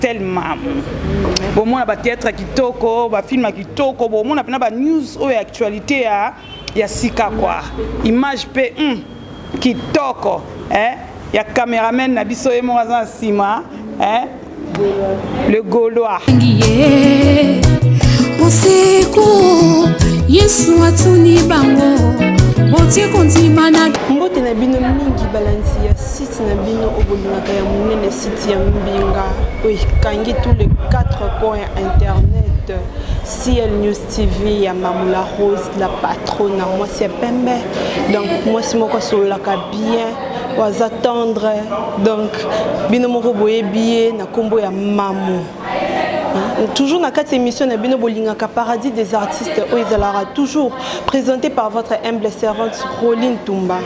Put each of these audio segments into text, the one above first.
Tel Mamu. Bomona ba théâtre kitoko, ba film kitoko, bomona pena ba news oyo actualité ya ya sika quoi. Image pe kitoko, hein? Ya cameraman na biso ye moko aza na sima, hein? Le Gaulois. Usiku Yesu atuni bango botie kondima na Mbote na bino mingi balandi ya site na bino oyo bolingaka ya monene, site ya mbinga oyo ekangi tous les quatre coins ya internet, CL News TV ya Mamula Rose, la patronne, mwasi ya pembe. Donc mwasi moko asololaka bien, oyo aza tendre. Donc bino moko boyebi ye na nkombo ya Mamu. Toujours na kati émission na bino bolingaka, Paradis des artistes, oyo ezalaka toujours présenté par votre humble servante Roline Tumba.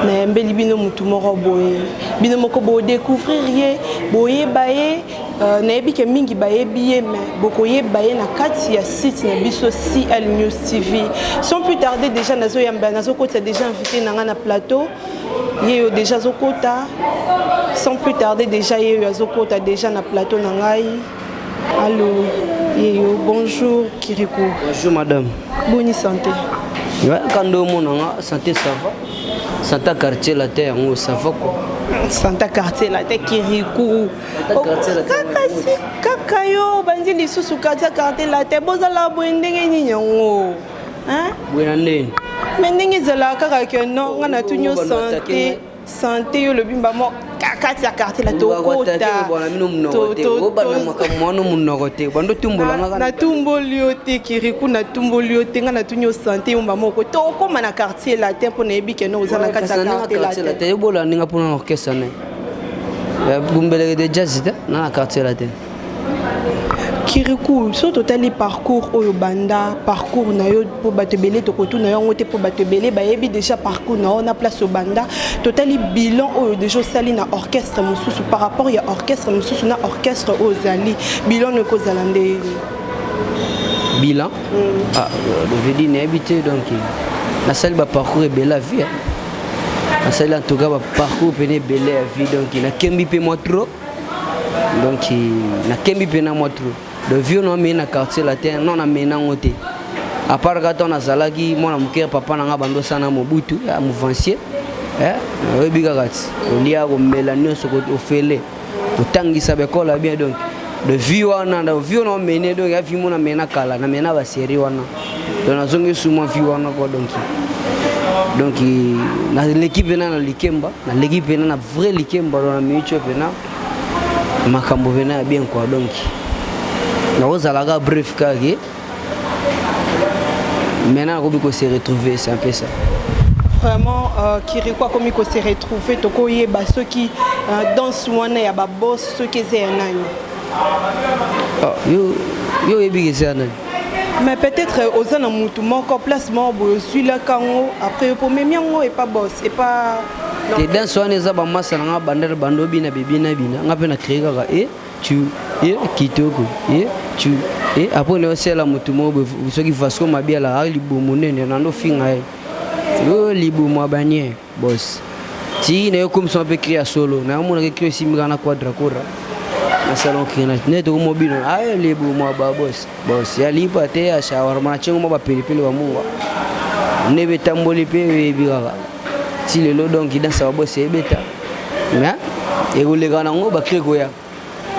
Nayambeli bino mutu moko boye, bino moko bodécouvrir ye, boyeba ye. Nayebi ke mingi bayebi ye, mais bokoyeba ye na kati ya site na biso CL News TV. Sans plus tarder, déjà nazoyamba, nazokotisa déjà invité na nga na plateau. Ye oyo déjà azokota. Sans plus tarder, déjà ye oyo azokota déjà na plateau na ngai. Allo, yeyo, bonjour Kirikou. Bonjour madame. Boni santé? Ouais, quand omonanga, santé ça va. Santé Quartier Latin yango ça va quoi. Santé Quartier Latin, Kirikou. Kaka si kaka yo bandi lisusu quartier Latin, bozala boye ndenge nini yango? Boye na ndeni? Mais ndenge ezalaka kaka ke non, nga natuni yo santé, santé, yo olobi mbamo kati ya quartier la tokota. Obanda makambo wana monoko te, bando tumbolanga. Natumboli yo te Kiriku, natumboli yo te. Nga natuni yo santé, yo mbamoko tokóma na Quartier Latin, mpo nayebi ke no oza na kati ya Quartier Latin. Ebola ndinga mpona na orchestre ne Bumbeleke de Jazz te na Quartier Latin. Kiriku, so totali parcours oyo banda, parcours na yo, mpo bato ebele tokotuna yango te, mpo bato ebele bayebi déjà parcours na yo na place obanda. Totali bilan oyo déjà osali na orchestre mosusu, par rapport ya orchestre mosusu na orchestre oyo ozali, bilan no ekozala nde? Bilan, ah, veut dire nayebi te. Donc nasali baparcours ebele ya vie, nasali en tout cas baparcours pene ebele ya vie. Donc nakembi mpe mwa trop, donc nakembi mpena mwa trop de vie. No amei na Quartier Latin, non, namei nango te, à part kaka ntango nazalaki mwana moke, papa na nga bando osala na Mobutu ya mouvancier. Oyebi kaka ti kolia, komela, nyonso ofele, kotangisa bekola bien. Donc de vie wana, na vie wana omene, donc ya vie mona mena kala na mena basérie wana. Donc nazongi su mwa vie wana quoi. Donc naleki mpena na likemba, naleki mpena na vrai likemba. Donc na minute oyo mpena makambo mpena ya bien quoi. Donc nakozalaka bref kaka, maintenant nakomi kose retrouver, c'est un peu ça. Vraiment, Kirikou akomi kose retrouver. Tokoyeba soki danse wana ya babos, soki eza ya nani? Oh, yo oyebi eza ya nani? Mais peut-être oza na mutu moko, place moko boye ozwilaka yango, après yo pomemi yango epa boss, epa Te, danse wana eza bamasa na nga bandele bando bina bebina bina, nga mpe na créé kaka e tu e kitoko e tu e. Après naosala motu moko boye, soki Vasco Mabiala a libumu nene, nando finga ye oyo libumu ya banie bos ti nayokomisa mpe cri ya solo. Nayomonaka cri esimbi kaka na quadra kora na salon, cri nde tokomobino ayo libumu ya babos bos ya lipa te ya shawarma na tiengo mwa bapelipeli bamungwa nde betamboli mpe oyebi kaka ti lelo. Donc danse ya babosi ebeta, mais ekoleka nango bacri koya.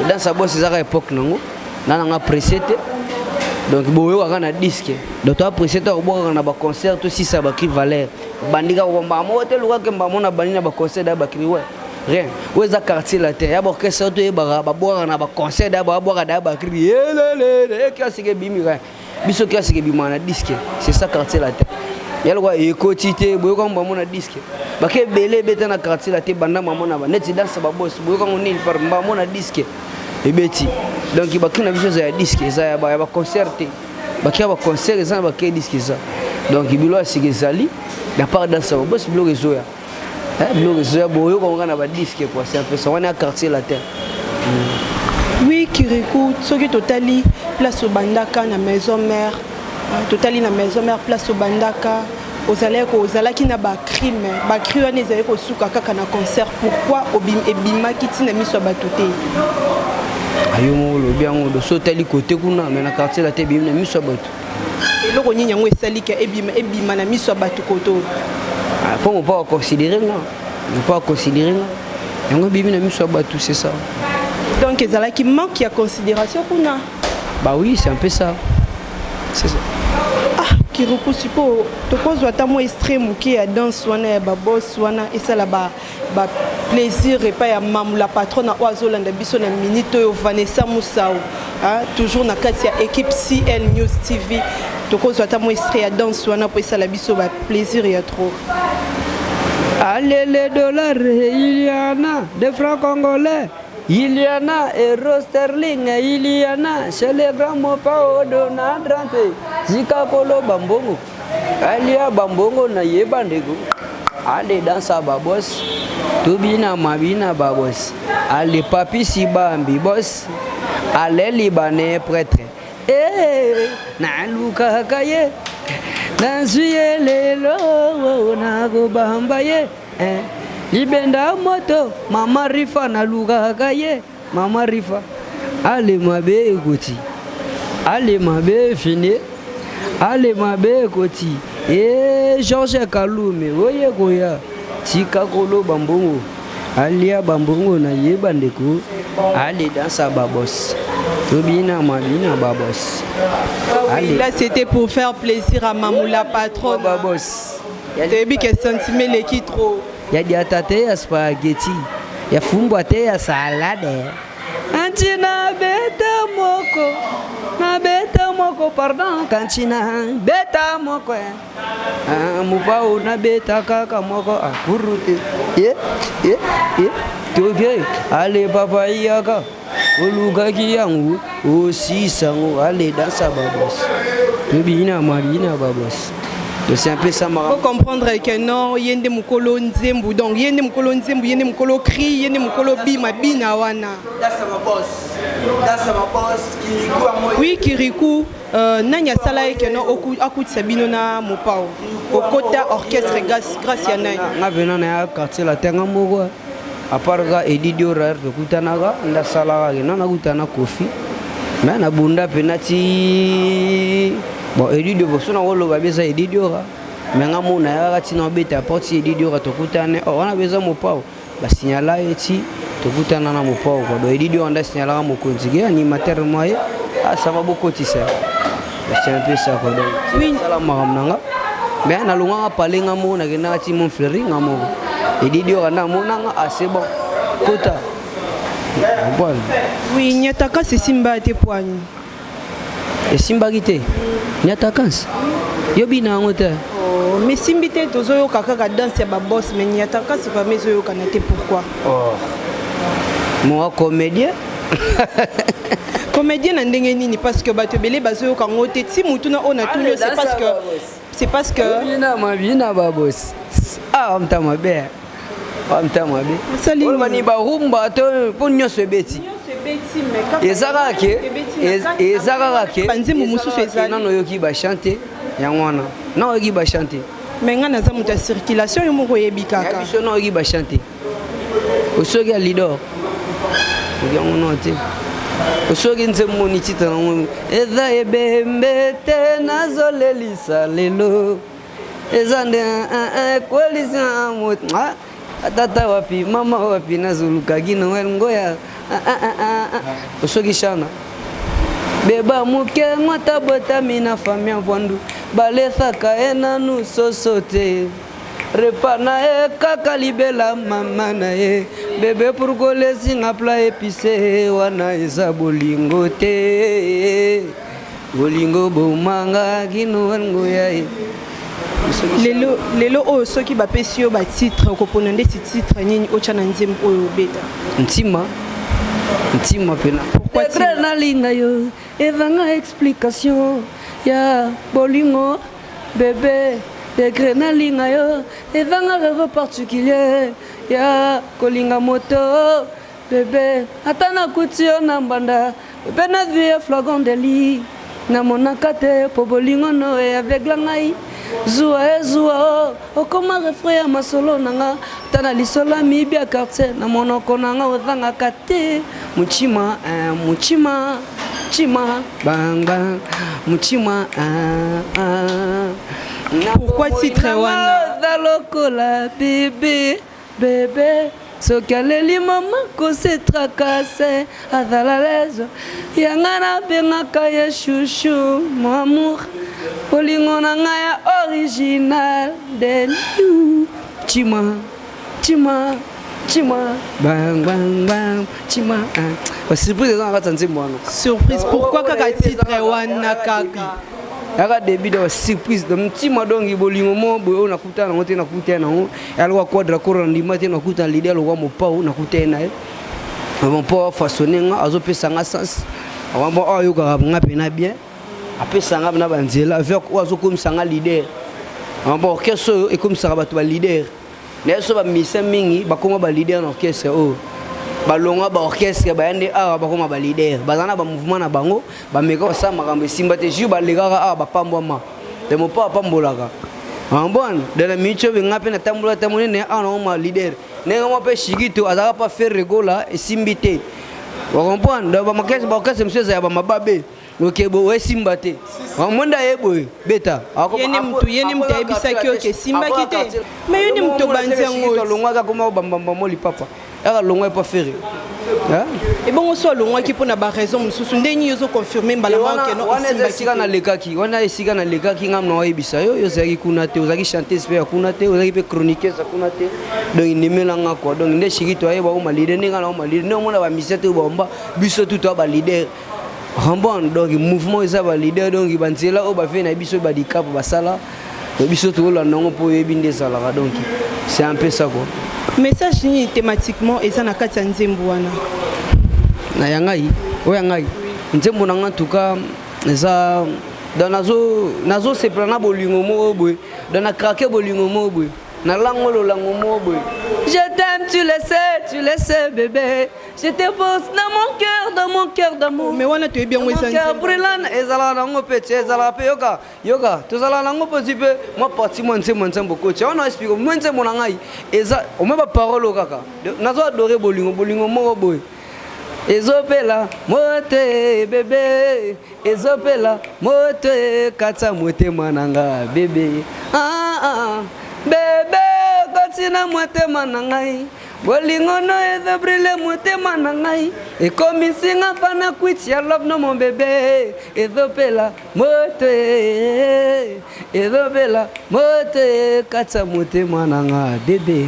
Danse ya bosi ezaka époque nango na nanga pressé te. Donc boyokaka na disque, donc toapprécie to akobwakaka na baconcert, tosisa bacri valeur bandi kaka mbaa moko te, lukaka mbaa moko na bandi na baconcert da bacri. We rien, oyo eza Quartier Latin ya baorchestre toyebaka, babwakaka na baconcert da babwaka da bacri elelele classique ebimi rien. Biso classique ebimaka na disque, c'est ça Quartier Latin ya lokwa ekoti te. Boyoka mbamo na disque, bake ebele ebeta na Quartier Latin banda mamo na neti danse babosi, boyokango nini par mbamo na disque ebeti. Donc bacri na biso eza ya disque, eza ya baconcert te. Bacri ya baconcert eza na bacri disque eza. Donc biloko ya sika ezali na part danse ya babosi, biloko ezoya, biloko ezoya, boyokango kaka na badisque quoi. C'est un peu ça wana ya Quartier Latin. Oui Kirikou, soki totali place obandaka na Maison Mère, totali na Maison Mère place obandaka, ozalaki ozalaki na bacri, mais bacri wana ezali kosuka kaka na concert. Pourquoi ebimaki ntina miso ya bato te? Ayo moko olobi yango, doso otali kote kuna, mais na quartier latin ebimi na miso ya bato. Eloko nini yango esalika ebima, ebima na miso ya bato koto? Ah, mpo mopa aconsidere nga, mopa aconsidere nga, yango ebimi na miso ya bato, c'est ça. Donc ezalaki manque ya considération kuna? Bah oui, c'est un peu ça, c'est ça. Ah, Kirikou, sikoyo tokozwa ata mwa extrait moke ya danse wana ya babos wana, esala ba ba plaisir epai ya Mamu la patronne oyo azolanda biso na minute oyo, Vanessa Musau, hein, toujours na kati ya équipe CL News TV. Tokozwa ata mwa extrait ya danse wana mpo esala biso ba plaisir ya trop. Allez les dollars, il y en a des francs congolais, il y en a euro sterling, il y en a chez les grands Mopao Donald Trump. Zika kolo bambongo, alia bambongo na ye bandeko. Allez dansa ba boss, tubina mabina ba boss. Allez papi sibambi boss, allez libanais prêtre. Eh, nalukaka ye, nazwi ye lelo, nakobamba ye. Eh, libenda moto, mama Rifa, nalukaka ye, mama Rifa. Ale mabe ekoti, ale mabe efini, ale mabe ekoti. E George Kalume oye koya, tika koloba mbongo, alia bambongo na ye bandeko. Ale dansa babos, tobina mabina babos. Ah oui, là c'était pour faire plaisir à Mamou la patronne. Babos. Toyebi ke sentiment eleki trop. Ya diata te ya spaghetti, ya fumbwa te ya salade. Antina beta moko, na beta moko, pardon, kantina beta moko. Ah, mopao na beta kaka moko akuru te. Ye, ye, ye, toke, ale papa iyaka, olukaki yango, osisango, ale dansa babos. Tobina mabina babos. C'est un peu ça. Faut comprendre que non, yende mukolo nzembu, donc yende mukolo nzembu, yende mukolo cri, yende mukolo bima bina wana. That's my boss. That's my boss. Kirikou amoy. Oui, Kirikou, nani asala ye que non akutisa bino na Mopao. Okota orchestre grâce ya nani? Nga vena na ya quartier latin nga moko. À part ka Eddy Diora tokutanaka, ndasalaka ke non nakutana Kofi. Mais na bunda pena ti bon Eddy Diora so na koloba beza Eddy Diora. Mais nga mona ya kaka ti na obeta porte Eddy Diora tokutane. Oh wana beza Mopao. Ba signala ye ti tokutana na Mopao quoi. Donc Eddy Diora nda signalaka mokonzi ke animateur moi ye. Ah ça va bokotisa. C'est un peu ça quoi. Donc oui, sala makambo na nga. Mais nalongaka pale nga moko, nakendaka ti Montfleury nga moko. Eddy Diora nda amonanga, ah c'est bon. Kota. Comprendre? Oui, nyataka esimba te poani. Esimbaki te. Nyatakansi. Yo bina yango te. Oh, mais simbi te, tozoyoka kaka danse ya ba boss, mais nyataka c'est vraiment ezoyokana te, pourquoi? Oh. Moi comédien. Comédien na ndenge nini? Parce que bato ebele bazoyoka yango te. Ti mutu na oyo natuni yo, c'est parce que Bina mabina ba boss. Ah, mta mabe. Ah, mta mabe. Osali Oyo bani barumba to mpo nyonso ebeti. Eza kaka ke eza kaka ke banzembo mosusu ezali. Nano oyoki bachante yango wana, na oyoki bachante. Mais nga naza moto ya circulation, yo moko oyebi kaka. Biso na oyoki bachante, osoki ya lidor, oyoki yango no te, osoki nzembo ni titre nango eza ebembe te, nazolelisa lelo eza nde ekwelisa moto. Tata wapi, mama wapi, nazolukaki Noel Ngoya. Osoki shana beba moke ngwata botami na fami ya vwandu, balesaka ye nanu soso te, repas na ye kaka libela mama na ye. Bebe, pourquoi olesinga plat épicé wana? Eza bolingo te, bolingo bomanga kino Ngoya ye. Lelo lelo oyo, soki bapesi yo batitre, okopona ndeti titre nini otya na nzembo oyo obeta? Ntima, ntima pena. Pourquoi Degré nalinga yo ezanga explication ya bolingo. Bebe, degré nalinga yo ezanga raison particulier ya kolinga moto. Bebe, ata nakuti yo na mbanda, bebe, nazwi ye flagrant délit, namonaka te po bolingo no e aveugle ngai. Zuwa ezuwa o okoma refrain ya masolo na nga. Ata na lisolo ya miyibi ya quartier, na monoko na nga ozangaka te. Muchima, eh, muchima, chima, bang bang, muchima, ah, ah. Na Pourquoi bomoi titre na nga wana? oza lokola bebe, bebe. Soki aleli mama kose tracase, azala lezo. Yanga nabengaka ye chouchou, mon amour. Bolingo na nga ya original de nous. Chima, chima, chima, bang bang bang, chima. Ah. Surprise eza na kati ya nzembo wana. Surprise, pourquoi kaka titre wana kaka? Yaka début de surprise donc ntima donc bolingo mo boye oyo nakutana nango te, nakutana nango yalokwa quadra koro na ndima te, nakutana leader lokwa mopao, nakutana na ye mopao afaçonne nga, azopesa nga sens bon oyo ayokaka nga mpena bien, apesa nga na banzela vers oyo azokomisa nga leader. Bon, orchestre oyo ekomisaka bato baleader na ye so bamusicien mingi bakóma baleader na orchestre oyo, balongwa baorchestre baya nde awa bakóma baleader, baza na bamouvement na bango, bameka kosala makambo esimba te. Jour balekaka awa bapambwama de mopa apambolaka bon de la minute oyo nga mpe natambola tambola nene awa naoma leader ndenge mwa mpe Shikito azalaka pa Ferre Gola esimbi te, ocomprendre? Donc bamakese baorchestre mosusu ezala bamababe oke boye esimba te, omonda ye boye beta. Ye nde mutu ayebisaki oke esimbaki te. Mais yo nde mutu obandi yango. Alongwaki akoma bambambamo lipapa yaka longwa epa Ferre. Ebongo so alongwaki mpona baraison mosusu, ndenge nini ozoconfirme mbala moko ke no? Wana eza esika nalekaki, wana esika nalekaki ngam na oyebisa yo, yo ozalaki kuna te, ozalaki chanteuse mpe ya kuna te, ozalaki mpe chroniqueuse ya kuna te. Donc nimelanga quoi. Donc nde Shikito ayeba oma leader, ndenge na oma leader, nde omona bamusicien te bomba biso tu toya baleader rambon. Donc mouvement eza baleader, donc banzela oyo bave na biso badikapo basala biso tokolanda yango mpo oyebi nde ezalaka. Donc c'est un peu ça quoi. Message nini thématiquement eza na kati ya nzembo wana? Na ya ngai oyo ya ngai nzembo na nga, en tout cas eza donc nazosepela na bolingo moko boye, donc na craquer bolingo moko boye, nalango lolango moko boye. Je t'aime, tu le sais, tu le sais bébé, je te pose dans mon cœur, dans mon cœur d'amour. Mais wana toyebi yango, eza cœur brûlant. Ezalaka nango mpe ti ezalaka mpe yoka yoka, tozalaka nango mpo ti mpe mwa parti mwa nzembo nzembo koti wana explique mwa nzembo na ngai eza omoi baparole oyo kaka nazo adore bolingo, bolingo moko boye ezopela moto bebe, ezopela moto kati ya motema na nga bebe. Ah, ah, bebe okoti na motema na ngai, bolingo no ezobrûler motema na ngai, ekomisi nga fana kwiti ya love no mon bébé, ezopela moto, ezopela moto kati ya motema na nga bébé.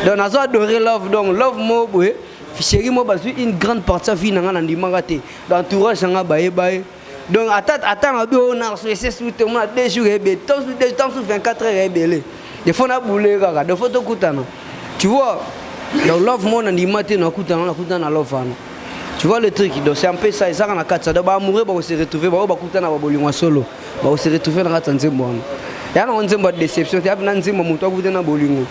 Donc nazo adorer love, donc love mo boye chéri mo bazwi une grande partie ya vie na nga, na ndimaka te entourage na nga bayeba ye. Donc ata na bi oyo na ese su te, omona 2 jours ebele, tant su 24 heures ebele, des fois nabule kaka, des fois tokutana, tu vois? Donc love mo na ndima te, nakutana nakutana na love wana, tu vois le truc? Donc c'est un peu ça ezaka na kati. Donc baamoureux bakose retrouver, bao bakutana babolingo ya solo bakose retrouver na kati ya nzembo wana. Ya nango nzembo ya déception te, yapi na nzembo moto akuti na bolingo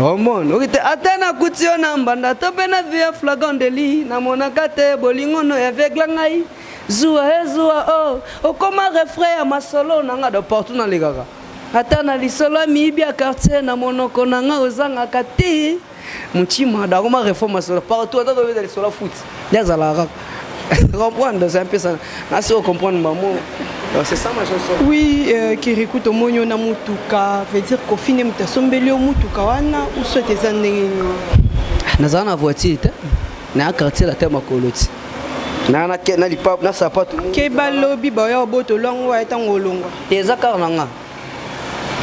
omona oki te. Ata nakuti yo na mbanda to mpe na vie ya flagrant délit, namonaka te bolingo no aveugle ngai, zuwa ezuwa o okoma refrain ya masolo na nga. Donc partout nalekaka, ata na lisolo ya miyibi ya quartier, na monoko na nga ozangaka te motima dakoma réforme masolo partout, ata tobeta lisolo ya foot nde azalaka kaka comprendre. C'est un peu ça, nasi comprendre mamo. Donc c'est ça ma chanson. Oui, Kirikou, tomoni yo na mutuka, veut dire Kofi nde moto asombeli yo mutuka wana ou soit eza ndenge nini? Nazala na voiture te, na quartier la te, makolo ti na lipapu na sapato. Ke balobi baya obotolo yango aya ntango olongwa. Te, eza kaka na nga,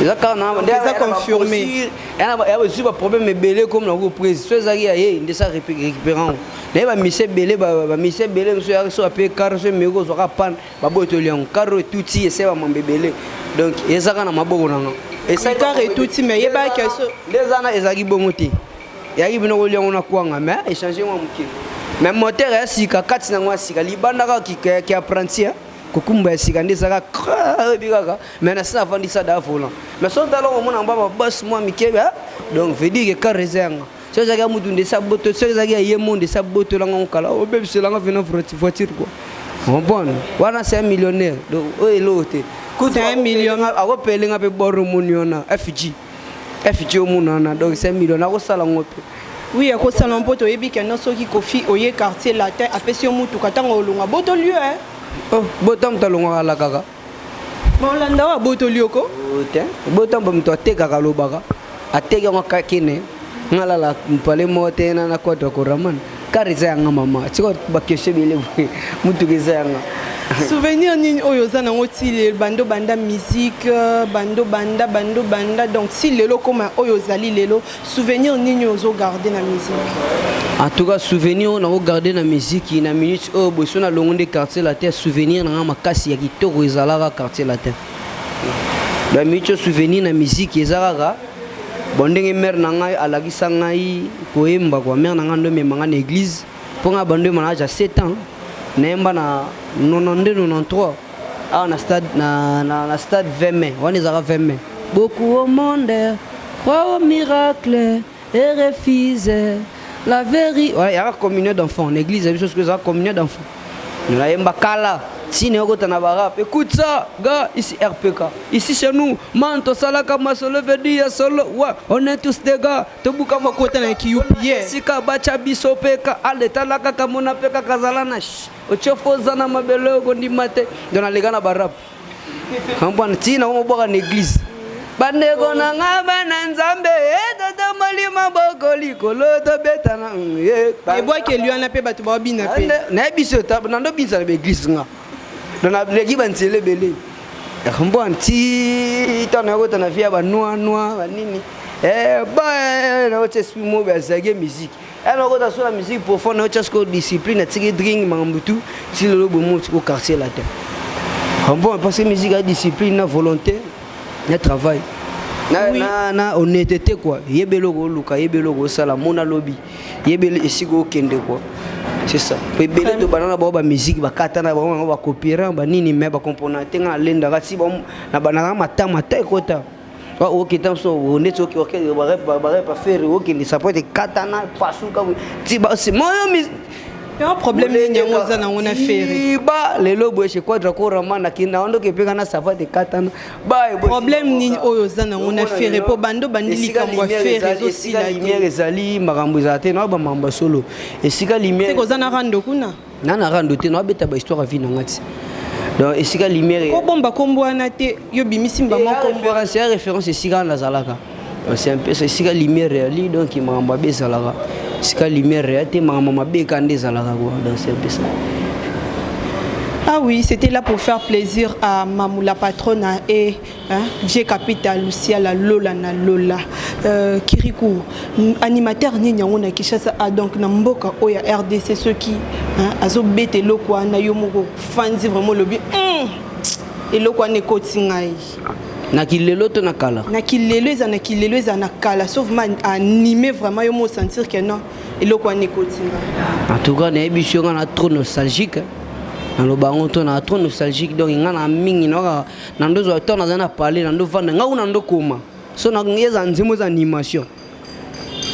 eza kaka na Eza confirmé. Bazwi baproblème ebele comme na reprise so ezalaki ya ye nde sa récupérant naye bamise ebele, bamise ebele mosu yaki so ape car so emeki kozwaka pane, babotoli yango, car oyo etuti ese bamambo ebele. Donc ezaka na maboko na nga. Car etuti, mais yebaki so Nde eza na ezalaki bongo te, eyaki bino kolia yango na kwanga, mais échange mwa moke, mais moteur ya sika, kati nango ya sika, libanda kaka ki apprenti kokumba ya sika nde ezalaka oyebi kaka. Mais na se navandisa da volant, mais so tala omona mba babas mwa mike. Donc veut dire que car eza yanga. So ezalaki ya mutu nde sa boto, so ezalaki ya ye mo nde sa botolanga ngo kala obebiselanga vena voiture quoi, comprendre? Wana c'est un millionnaire, donc oyo eloko te. C'est un million. Akopelenga mpe bor omoni wana fg. FG omonana, donc 5 millions nakosala ngo mpe. Oui, akosala mpo toyebi keno soki Kofi oye Quartier Latin, apesi yo mutuka, ntango olongwa botoli yo e. Oh, bota moto alongwaka alakaka. Bolanda oyo abotoli yo ko. Te, bota moto atekaka, alobaka ateki yango kakene. Nga lala mpale moko te na Quadra Koraman, car eza yanga mama. Tika baquestion ebele boye, mutuka eza yanga. Souvenir nini oyo oza nango ti lelo, bando banda musique, bando banda, bando banda, donc si lelo koma oyo ozali lelo, souvenir nini ozogarde na musique? En tout cas, souvenir oyo nakogarde na musique na minute oyo boye, so nalongo nde Quartier Latin. Souvenir nanga makasi ya kitoko ezalaka Quartier Latin. Ba minute oyo, souvenir na musique eza kaka bon ndenge mare na ngai alakisa ngai koyemba kua. Mare na ngai ndo emema ngai na église mpo ngai bando yemba na age ya 7 ans. Nayemba na 92, 93 awa na stade, na stade 20 mai wana ezalaka 20 mai. Beaucoup au monde croient au miracle et refuse la vérité. Ouais, yaka communion d'enfants na église ya biso. Soki ezalaka communion d'enfants, nayemba kala ntina okota na barap. Écoute ça, gars, ici RPK, ici chez nous man, tosalaka masolo vedi ya solo. Ouais, on est tous des gars, tobuka. Okota na kiyupi ye. Esika batya biso peka ale, tala kaka mona mpe kaka zala na otie foza na mabele, okondima te. Donc naleka na barap, comprendre ntina komobwaka na église. Bandeko na nga, bana Nzambe, totomboli maboko likolo, tobetana. Ebwakeli wana mpe bato baobina mpe. Nayebi so nandobinisa na baeglise nga, donc naleki banzela ebele mbwa nti ntango nakota na vie ya banwanwa banini naotya esprit moko azalaki musique. Nakota so na musique profonde, naotya siko discipline, natiki drink, makambo tu ti lelo bomo tiko Quartier Latin. Bon, parce que musique ya discipline na volonté na travail na, oui. Na honnêteté quoi. Yeba eloko oluka, yeba eloko osala, mona lobi, yeba esika okende quoi. C'est ça. Po ebele tobanda na bango bamusique, bakata na bango, bango bacopiera banini, mais bakomprendre te. Nga nalendaka ti na bandaka matama ta ekota okita so neti barep affaire okende sapo ete katana pasuka ti moyo. Ya problème nini yango oza nango na Ferre? Ba lelo boye chez Quadra Korama, nakenda wandoke mpe kana sapo ete katana. Problème nini oyo oza nango na Ferre? Mpo bando bandi likambo ya Ferre ezosila. Lumière ezali, makambo ezala te. Naoba makambo ya solo, esika lumière. Oza na rando kuna? Na rando te, naobeta bahistoire ya vie na nga ti. Donc esika lumière. Kobomba kombo wana te, yo bimisi mbama. Référence ya référence, esika wana nazalaka, c'est un peu ça. Esika lumière eyali, donc makambo mabe ezalaka. Esika lumière eya te, makambo mabe eka nde ezalaka quoi. Donc c'est un peu ça. Ah oui, c'était là pour faire plaisir à Mamou la patronne et, hein, vieux capital Lucia la Lola na Lola. Kirikou, animateur nini yango na Kinshasa, ah, donc na mboka oyo ya RDC, ceux qui, hein, azobeta eloko wana, yo moko fandi vraiment lobi eloko wana ekoti ngai. Na kilelo to na kala? Na kilelo, eza na kilelo, eza na kala, sauf ma animé vraiment, yo mo sentir que non, eloko wana ekoti ngai. En tout cas, nayebi so nga na trop nostalgique, naloba yango to na trop nostalgique. Donc nga na mingi naoka na ndozwa ntango naza na palais, na ndovanda nga kuna, ndokoma so eza nzembo, eza animation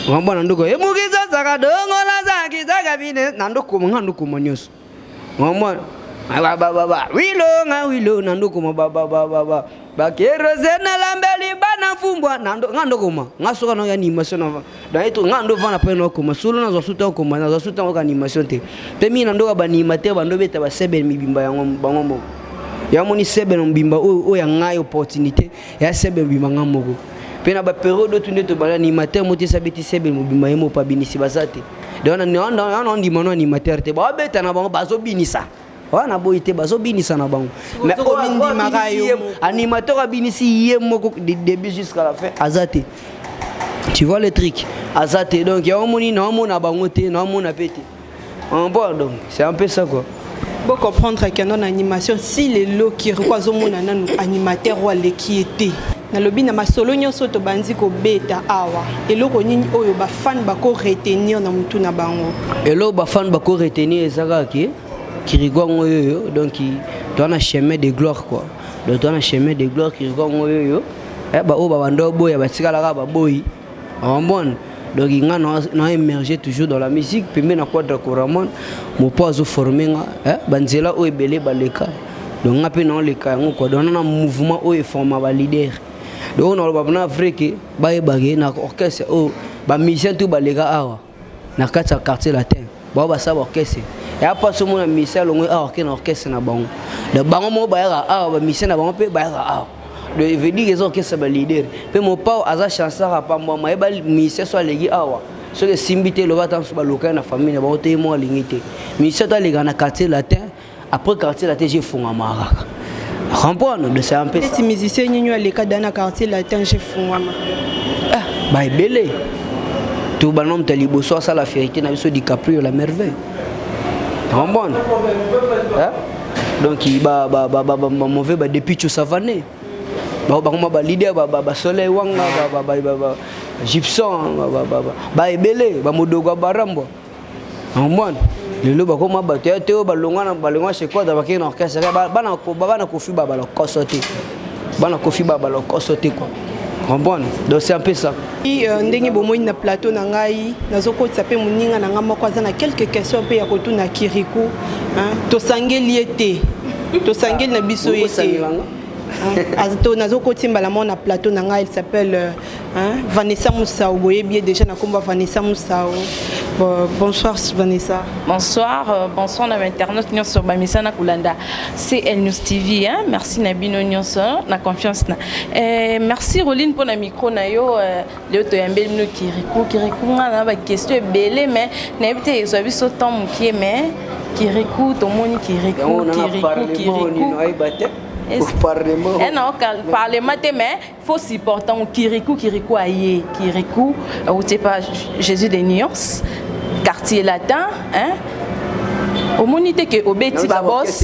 ngambo na ndoko emukizazaka dongola zakizaka bine na ndokoma nga ndokoma nyonso ngambo wilo nga wilo na ndokoma bakerose nalambeli bana fumbwa nga ndokoma nga soka na animation na donc nga ndovanda mpe nakoma solo, nazwa suta okoma, nazwa suta oka animation te. Mpe mingi na ndoka baanimateur bandobeta basebele mibimba yango bango moko. Yamoni sebele mobimba oyo ya ngai, opportunité ya sebele mobimba nga moko. Mpe na baperiode oyo tunde tobala, animateur mo te esabeti sebele mobimba ye moko abinisi baza te. Donc wana ondima no animateur te, baobeta na bango, bazobinisa wana boyi te, bazobinisa na bango. Mais animateur abinisi ye moko du début jusqu'à la fin aza te. Tu vois le truc, aza te. Donc yaomoni naomona bango te, naomona mpe te. Bon, donc c'est un peu ça quoi. Bo comprendre que non, animation si lelo Kirikou azomona nanu animateur oyo aleki ye te. Nalobi na masolo nyonso tobandi kobeta awa, eloko nini oyo bafan bako retenir na mutu na bango? Eloko bafan bako retenir eza kaka ke Kirikou yango oyo, donc toza na chemin de gloire quoi. Donc toza na chemin de gloire, Kirikou yango oyo. Baoyo babanda oboya batikalaka baboyi, comprendre. Donc nga na émerger toujours dans la musique pembe na Quadra Koraman mopo azoforme nga banzela oyo ebele baleka. Donc nga mpe naoleka yango quoi. Donc na mouvement oyo eforma baleader. Donc naloba mpona vrai ke bayebake na orchestre oyo bamusicien tu baleka awa na kati ya Quartier Latin, bao basala baorchestre ya mpasi. Omona musicien alongwe awa, ake na orchestre na bango. Donc bango moko bayaka awa, bamusicien na bango mpe bayaka awa. Donc veut dire eza orchestre baleader. Mpe Mopao aza chansar, apambwama, yeba musicien so aleki awa, soki esimbi te, eloba ata mosusu balokali na famille na bango te, ye moko alingi te. Musicien to aleka na Quartier Latin, après Quartier Latin je efungama kaka, comprendre? Donc c'est un peu ça. Neti musicien nini aleka da na Quartier Latin, je fungwama? Ah, baebele. To bana, moto ya liboso asala fierté na biso, DiCaprio la merveille, comprendre? Donc bamauvais badepicho savane, bakoma baleader, basoleil wanga, Gibson, baebele, bamodogo ya barambwa, comprendre? Lelo bakoma bato ya te oyo balongwa, balongwa chez Quadra, bakei na orchestre. Bana Kofi balokoso te, bana Kofi balokoso te quoi, comprendre? Donc c'est un peu ça. Ndenge bomoni na plateau na ngai, nazokotisa mpe moninga na ngai moko aza na quelques questions mpe ya kotuna Kiriku. Tosangeli ye te, tosangeli na biso ye te. Nazokoti mbala moko na plateau na ngai. Elle s'appelle hein, Vanessa Moussao. Boyebi ye déjà na nkombo ya Vanessa Moussao. Bon, bonsoir Vanessa. Bonsoir, bonsoir na internaute nyonso bamisana kolanda CL News TV, hein? Merci na bino nyonso na confiance na merci Roline mpona micro na yo. Leo toyambeli bino Kiriku. Kiriku, nga na baquestion ebele, mais nayebi te ezwa biso temps mokie. Mais Kiriku, tomoni Kiriku, Kiriku, Kiriku na parlement te, mais faut supporter Kiriku. Kiriku aye, Kiriku auti pa Jésus de Nuance, Quartier Latin, hein? Omoni te ke obeti babos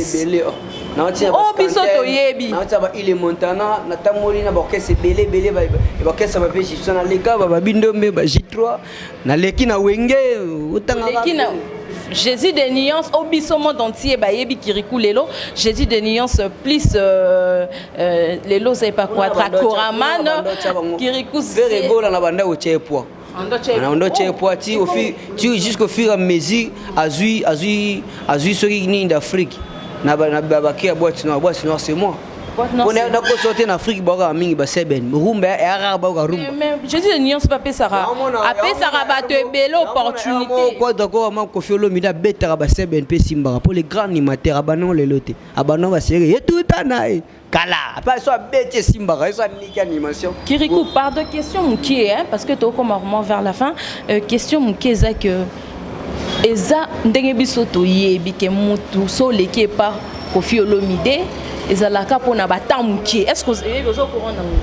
o biso toyebi. Nautia ba Ile Montana, natamboli na baorchestre ebele ebele, baorchestre bape Gibson, naleka babindombe, ba J3, naleki na Wenge. Otangaka Jésus de Nuance au biso monde entier bayebi Kirikou lelo Jésus de Nuance plus lelo c'est pas quoi, Koraman Kirikou. Ferre Gola na banda kotia ye poids, na banda otia ye poids ti ti jusqu'au fur et à mesure azwi soki nini d'Afrique na bake ya Boîte Noire. Boîte Noire, c'est moi. Nakoso te, na Afrique baokaka mingi baseben rumba eya kaka, baoka rumba. Jésus de Nuance bapesaka, apesaka bato ebele opportunité. Quadra ma Kofi Olomide abetaka baseben mpe esimbaka mpo le grand animateur abanango lelo te, abanango basere ye tuta na ye kala apa so abeti esimbaka ye so aniki animation. Kirikou, pardon, question mokie, hein, parce que tokoma vraiment vers la fin. Question mokie eza que eza ndenge biso toyebi ke motu so oleki epa Kofi Olomide, ezalaka mpona batan mokie. Est ce que oyebi, oza courant nango?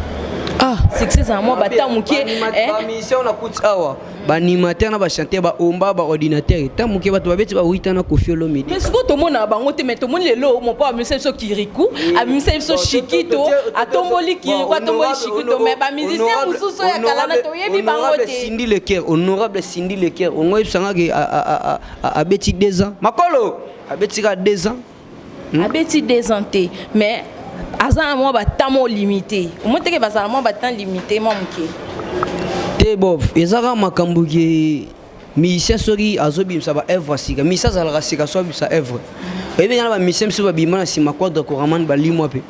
Ah. Succès ezala mwa batan mokie. Bamission nakuti awa, baanimateur na bachanteur, baomba baordinateur, ta moke bato babeti bawita na Kofi Olomide. Mais sikoyo tomonaka bango te, mais tomoni lelo mopo abimisa biso Kiriku, abimisa biso Shikito, atomboli Kiriku, atomboli Shikito, mais bamusicien mosusu oyo ya kala na toyebi bango te. Cindy Le Cœur, honorable Cindy Le Cœur, ongo oyebisanga ke abeti 2 ans makolo, abeti kaka 2 ans. Abeti 2 ans te, mais aza na mwa batemps mo limité. Omoi teke bazala mwa batemps limité mwa moke. Te, bo eza kaka makambo ke musicien soki azobimisa baœuvre sika, musicien azalaka sika so abimisa œuvre. Oyebi nga na bamusicien mosusu babima na nsima Quadra Koraman, balimwa mpe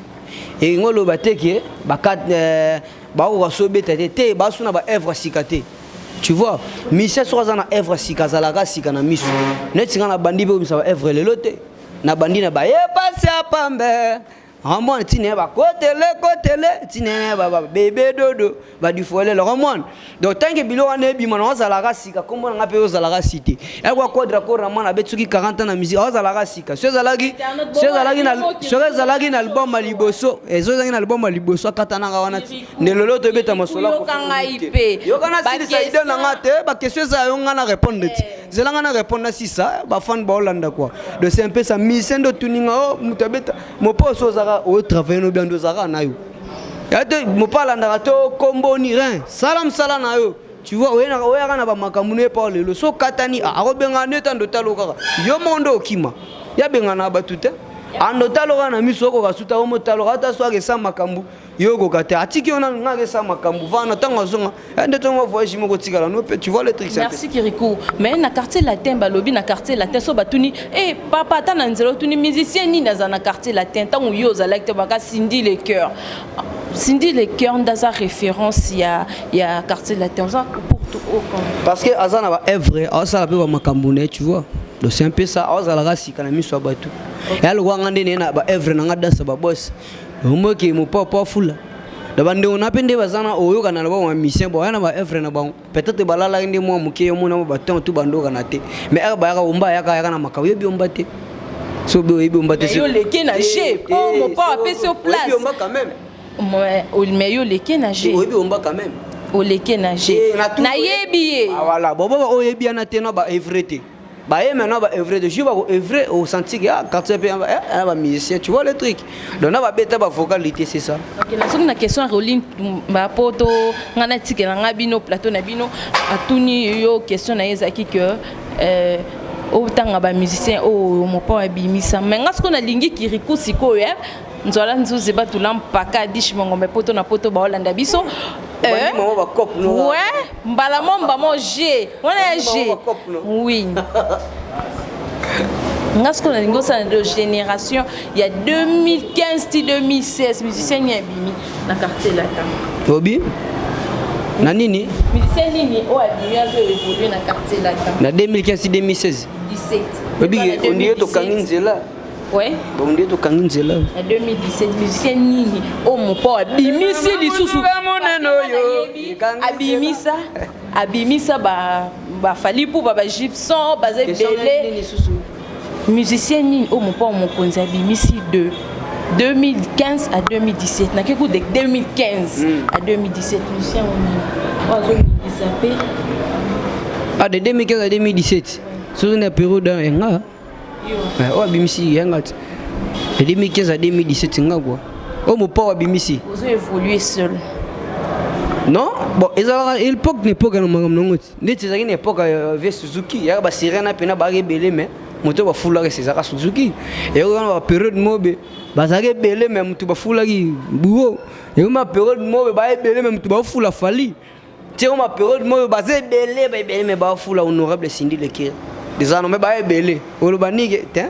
elingi oloba te ke bakoka so obeta te te, basu na baœuvre sika te. Tu vois, musicien soki aza na œuvre sika, azalaka sika na miso. Neti nga na bandi mpe obimisa baœuvre lelo te, na bandi na bayepasi ya pambe, omwana ntina ye bakotele kotele, ntina ye bebe dodo badifolele, omwana. Donc tant que biloko wana ebima na ozalaka sika, kombo na nga mpe ozalaka si te. Ekwa Quadra Koraman abeti soki 40 ans na musique, ozalaka sika. So ezalaki, soki ezalaki na album ya liboso, ezalaki na album ya liboso akatanaka wana nde lelo tobeta masolo. Yoka ngai mpe. Yoka nasilisa idée na nga te. Baquestion eza yo, nga na répondre ti zela nga na répondre, nasisa bafan baolanda quoi. Donc c'est un peu ça. Musicien nde otuninga o moto abeta mopo so ozalaka otravaille no bien, nde ozalaka na yo ya te, mopo alandaka te okomboni rien, sala mosala na yo. Tu vois, oyaka na bamakambo no epa lelo so okatani, akobenga nde tando talo kaka yo moko nde okima yabengana bato te, ando talo kaka na miso okoka suta omotalo ata so akesa makambo. Yo okoka te. Atiki yo nanu nga akesala makambo vana ntango azonga eh, nde tongo voyage moko otikala no pe tu vois le truc c'est un peu Merci Kirikou. Mais na quartier latin balobi na quartier latin so batuni eh papa ata na nzela otuni musicien nini aza na quartier latin ntango yo ozalaki te baka Cindy le cœur. Cindy le cœur ndaza référence ya quartier latin oza pour tout au camp. Parce que aza na ba œuvre azosala mpe bamakambo na ye, tu vois. Donc c'est un peu ça, azalaka sika na miso ya bato. Ya lokola nga nde naye na ba œuvre na nga dansa ba boss. Omoki mopao afula. Na bandeko na mpe nde baza na oyokana na bango ba musicien baya na ba œuvre na bango. Peut-être balalaki nde mwa moke yo mona ba temps tout bandokana te. Mais ere bayaka omba ayaka ayaka na makambo oyebi omba te. So be oyebi omba te. Mais yo leke na G po mopao apesi yo place. Oyebi omba quand même. Mais yo leke na G. Oyebi omba quand même. Oleke na G. Nayebi ye. Ah voilà, bon bon oyebi ana te na ba œuvre te. Ba ye maintenant ba œuvre de jour ba œuvre au senti que ah quartier pe ah ba musicien, tu vois le truc. Donc na ba beta ba vocalité, c'est ça. OK, na soki na question Roline ba poto nga na tikela nga bino plateau na bino atuni yo question na ye ezalaki que otanga ba musicien oyo mopao abimisa mais nga sikoyo nalingi Kirikou sikoyo eh nzwala nzuzi batula mpaka dish mongombe poto na poto baolanda biso. Ouais, mbala momba mo G wana ya G oui nga sikoyo nalingi osala de génération ya 2015 ti 2016 musicien nini abimi na quartier latin? Obi na nini? Musicien nini oyo abimi azo évolue na quartier latin na 2015 ti 2016? 17. Obi ondire tokangi nzela. Ouais. Bon, ondire tokangi nzela. Na 2017 musicien nini oyo mopao abimisi lisusu? Abimisa abimisa ba bafali mpo ba bagipson baza ebele. Musicien nini oyo mopao mokonzi abimisi de 2015 à 2017? Nake ku de 2015 à 2017, musicien oyo nini oyo azobimisa mpe? Ah, de 2015 à 2017, soki na période yanga oyo abimisi yanga ti de 2015 à 2017, nga quoi, oyo mopao abimisi. Ozo évoluer seul? Non, bon, ezalaka époque na époque na makambo nango ti neti ezalaki na époque ya vie Suzuki, yaka basirene mpena bayaka ebele, mais moto bafulaki ezalaka Suzuki. Eyoko wana bapériode mobe bazalaki ebele, mais moto bafulaki buo. Eyoko période mobe baya ebele, mais moto bafula Fally. Ti ma période moyo baza ebele, baebele, mais bafula honorable Cindy Le Cœur eza no, mais baya ebele oloba nike te.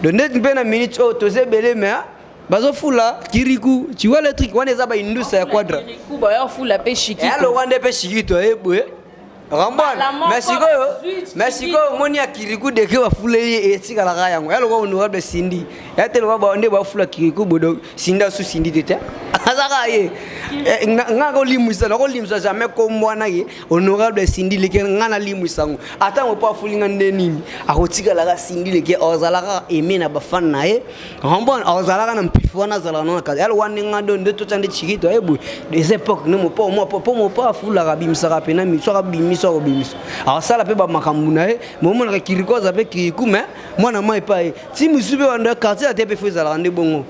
Donc neti mpe na minute oyo toza ebele, mais bazofula Kiriku, tu vois le truc. Wana eza baindusa ya quadra. Kirikou bayofula mpe Shikito. Elokwa nde mpe Shikito eyeboye rambwana. Mais sikoyo omoni ya Kiriku deke bafula ye etikalaka yango ya lokwa honorable Cindy ya te lokwa nde bafula Kiriku bodo Cindy asu Cindy te te azaka ye. Nga kolimwisa, nakolimwisa jamais kombo wana ye honorable Cindy Le Cœur. Nga nalimwisa yango ata mopo afulinga nde nini, akotikalaka Cindy Le Cœur, azalaka aimé na bafan na ye rambwana, azalaka na mpifu wana, azalaka nona kati yalo wana. Nga ndo nde totya nde Chikito ayeboye eza époque nde mopo mwa po mopo afulaka, abimisaka pena miso, akabimisa, akobimisa, akosala mpe bamakambo na ye. Momonaka Kiriku aza mpe Kiriku, mais mwana mai epai ye ti mosusu mpe bando ya quartier ate mpe fo ezalaka nde bongo.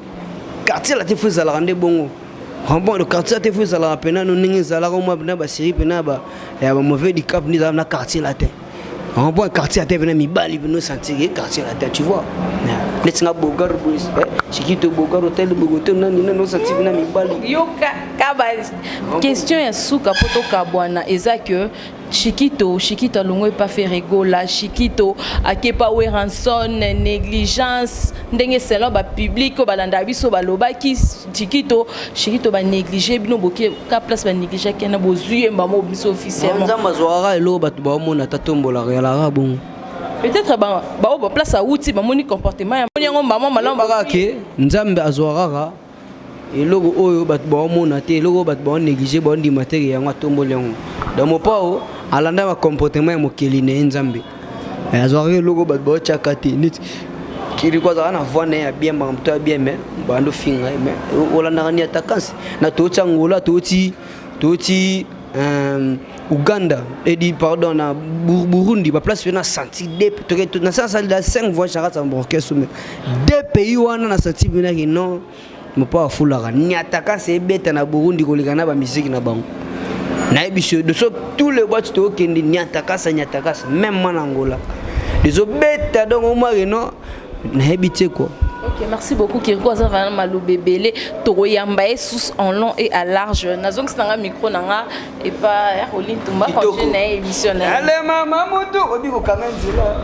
Quartier la te fo ezalaka nde bongo bon, le quartier te fo ezalaka pena no ndenge ezalaka mwa pena basérie pena ya bamauvais du cap nde ezalaka na quartier la te. Bon, quartier ate pena mibali pena osentir quartier la te, tu vois, neti nga Bogar boye, Chikito Bogar hotel bogote nani nani osentir pena mibali. Yoka kaba question ya suka mpo tokabwana eza que Chikito, Chikito alongwe epa Ferre Gola, Chikito akepa Werrason, négligence ndenge selon bapublic oyo balandaka biso balobaki Chikito, Chikito banéglige bino, boke ka place banégligeaki na bozwi ye mbamo biso officiellement. Nzambe azwakaka eloko bato baomona ata tombolaka yalaka bongo. Peut-être bao baplace awuti bamoni comportement ya moni yango mbamo malamu. Kaka ke Nzambe azwakaka eloko oyo bato baomona te, eloko oyo bato baonéglige, baondima te, yango atomboli yango. Donc mopao alanda bacomportement ya mokeli na ye Nzambe. Azwaka eloko bato baotyaka te. Neti Kiriko azalaka na voix na ye ya bien, makambo to ya bien, mais bando finga ye, mais olandaka ni ata kasi na tooti Angola, tooti Uganda edi pardon na Burundi, baplace na senti na sali da 5 voyages na kati ya orchestre, mais deux pays wana na senti mpenaki non, mopa afulaka niataka se ebeta na Burundi koleka na bamisiki na bango. Nayebi so so tous les boîtes tookende niatakasa niatakasa, même mwana Angola ezobeta. Donc omwake no nayebi te quoi. Ok. Ok, merci beaucoup Kiriko aza vraiment maloba ebele tokoyamba ye sous en long et à large nazongisi na nga micro na nga epa ya Roline Tumba continue na ye émission na ye. Ale mama mutu obi kokanga nzela.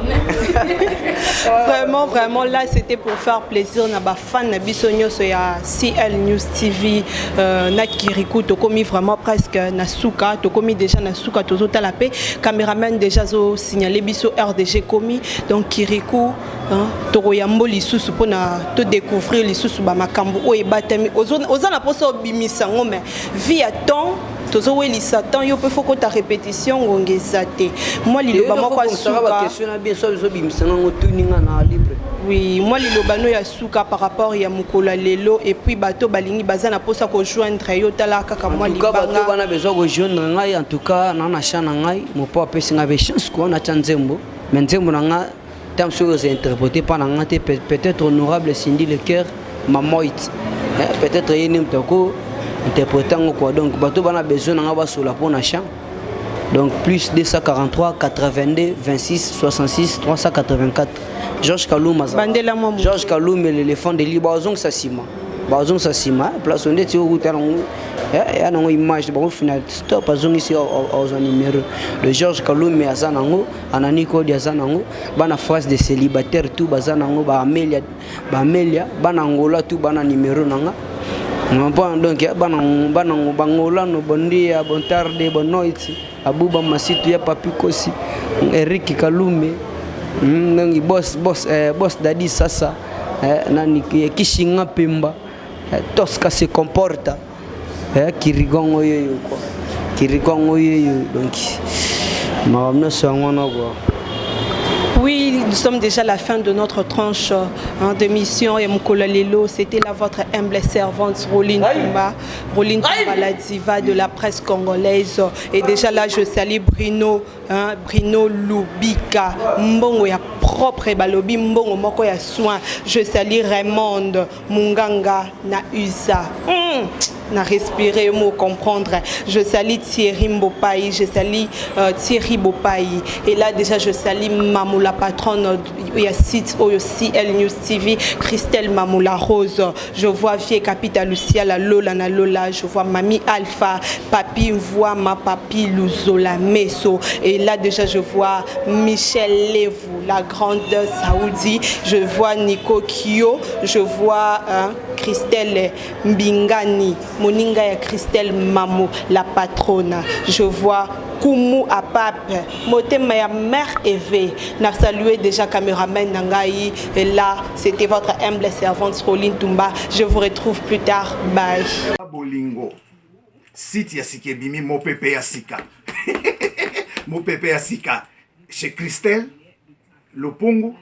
Vraiment, vraiment, là c'était pour faire plaisir na ba fan na biso nyonso ya CL News TV na Kirikou tokomi vraiment presque na suka, tokomi déjà na suka tozotala pe cameraman déjà zo signaler biso RDG komi donc Kirikou hein, tokoyambo lisusu mpona todécouvrir lisusu bamakambo oyo ebatami oza na mposa obimisa yango mais vie ya temps tozowelisa temps yo mpe fo kota répétition ngonga eza te mwa liloba moko ya suka baquestion na bien so ezobimisa ngango tuninga na libre. Oui, mwa liloba no ya suka par rapport ya mokolo ya lelo et puis bato balingi baza na mposa kojoindre yo tala kaka mwa En tout cas bato libanga. bana besoin kojoindre ngai, en tout cas na champ na ngai mopo apesi ngai mpe chance ko natya nzembo, mais nzembo na nga ntango soki oza interprété mpa na nga te, peut-être honorable Cindy Le Cœur Mamoit, peut-être ye nde moto ako interprété yango quoi. Donc bato bana besoin na nga basola mpo na champ, donc plus 243 82 26 66 384, Georges Kalum aza. Bandela mwa moke. Georges Kalum, l'éléphant de libre, bazongisa nsima, bazongisa nsima place ndeti okuta nango ya nango image bango final stop azongisi azwa numéro de Georges Kalume aza nango, Anani Kodi aza nango, bana phrase de célibataire tout baza nango, baamelia baamelia bana Angola tout bana numéro nanga. Comprends? Donc bana bana bangola no bondia, bon tarde, bon noite, Abuba Masitu ya Papi Kosi, Eric Kalume, nangi boss boss boss Dadi Sasa, nani Kishinga Pemba, Tosca se comporta, Kirigongo yoyo quoi, Kirigongo yoyo, donc makambo nyonso yango wana quoi. Oui, nous sommes déjà à la fin de notre tranche, hein, d'émission et mokolo lelo. C'était là votre humble servante Roline Tumba. Roline Tumba, la diva de la presse congolaise. Et déjà là, je salue Bruno, hein, Bruno Lubika, Mbongo ya propre balobi mbongo moko ya soin. Je salue Raymond Munganga na USA. Na respirer mo comprendre. Je salue Thierry Mbopai, je salue Thierry Bopai. Et là déjà je salue Mamou la patronne il y a site oyo CL News TV, Christelle Mamoula Rose. Je vois Vie Capita Lucia la Lola na Lola, je vois Mami Alpha, Papi Mvoama, Papi Luzola Meso. Et là déjà je vois Michel Levou, la grande Saoudi. Je vois Nico Kio, je vois, hein, Christelle Mbingani, Moninga ya Christelle Mamou, la patronne. Je vois Kumu Apape, Motema ya Mère Eve. Na salué déjà caméraman Nangaï. Et là, c'était votre humble servante Roline Tumba. Je vous retrouve plus tard. Bye. Bolingo site ya sika ebimi, mopepe ya sika, mopepe ya sika chez Christelle Lopongo.